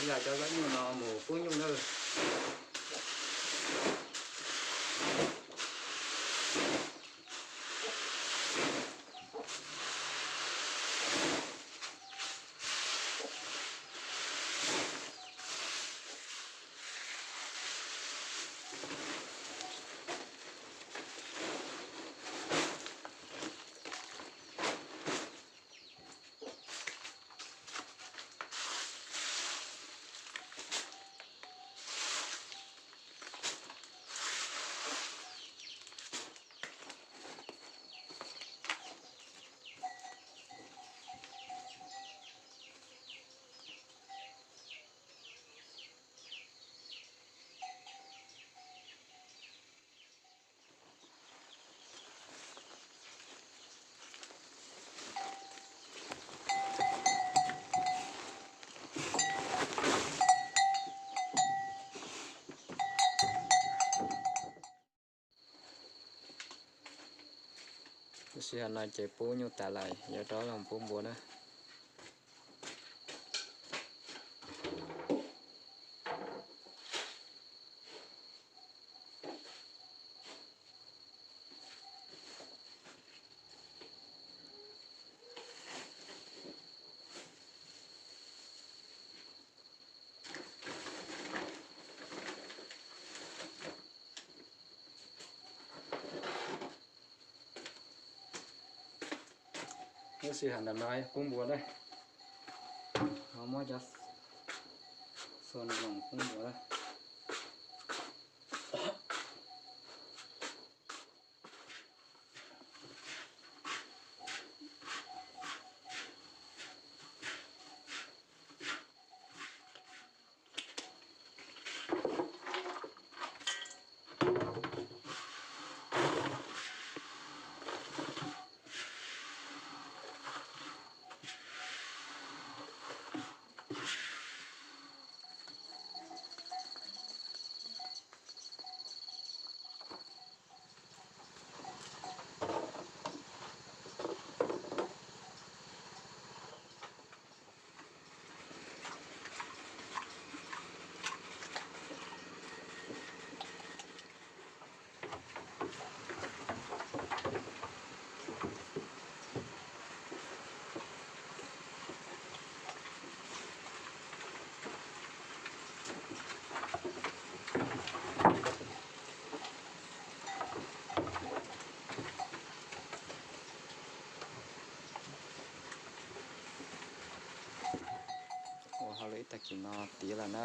Yog cov zaub nyuj no mus pub nyuj nawb. Lub sij hawm no ces pub nyuj tas lawm, yuav rov los pub npua na. Lub sij hawm ntawm no pub npua na. Ho muab cov xua no los pub npua na. Ua hauj lwm ib tag kis no tiav lawm na.